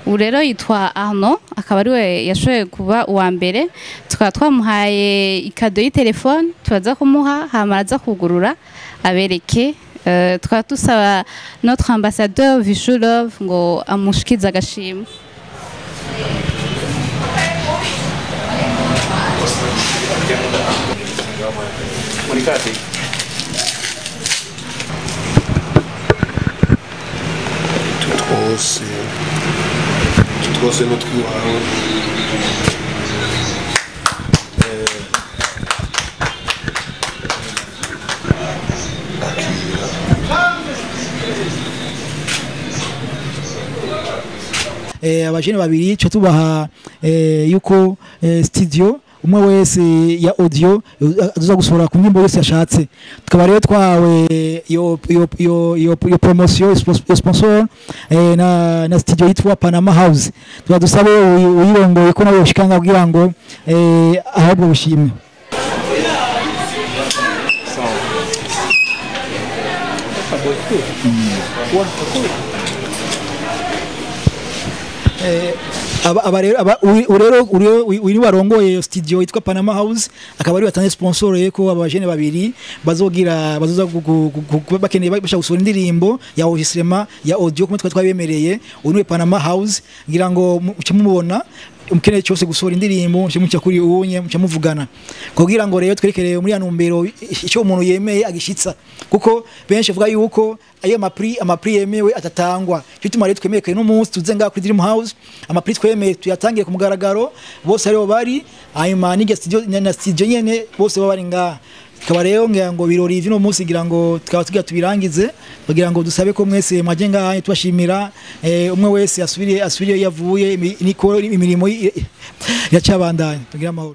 Ubu rero yitwa Arnaud, akaba ariwe yashoboye kuba uwa mbere. Tukaba twamuhaye ikado y'itelefone, turaza kumuha hama araza kugurura abereke. Tukaba dusaba notre ambassadeur Vichou Love ngo amushikize agashimwe. Twose n'utwiwawe. Abajene babiri cyo tubaha yuko studio umwe wese ya audio aza gusohora ku nyimbo yose yashatse. Tukaba rero twawe iyo iyo iyo iyo iyo promotion sponsor na studio yitwa Panama House. Tubadusabe uyirongoye ko nawe ushikanga kugira ngo ahabwe ubushimwe. Aba rero uyu warongoye studio yitwa Panama House, akaba ari batanze sponsor yeko abajene babiri bazogira bazoza bakeneye bashaka gusohora indirimbo ya enregistrement ya audio kumwe twabemereye. Uyu ni Panama House, ngira ngo muce mumubona umukeneye cyose gusohora indirimbo muce mucya kuri unye muce muvugana, kugira ngo rero twerekereye muri ya numbero icyo umuntu yemeye agishitsa, kuko benshi bavuga yuko ayo ama prix yemewe atatangwa. Cyo tuma rero twemeye no munsi tuze ngaha kuri Dream House, ama prix twemeye tuyatangire ku mugaragaro, bose aribo bari hanyuma n'irya studio na studio nyene bose baba bari ngaha. Tukaba rero ngira ngo birori vy'uno munsi ngira ngo tukaba tugira tubirangize, kugira ngo dusabe ko mwese mwaje ngaha tubashimira, umwe wese asubiriye yavuye niko imirimo iracabandanya. Tugira amahoro.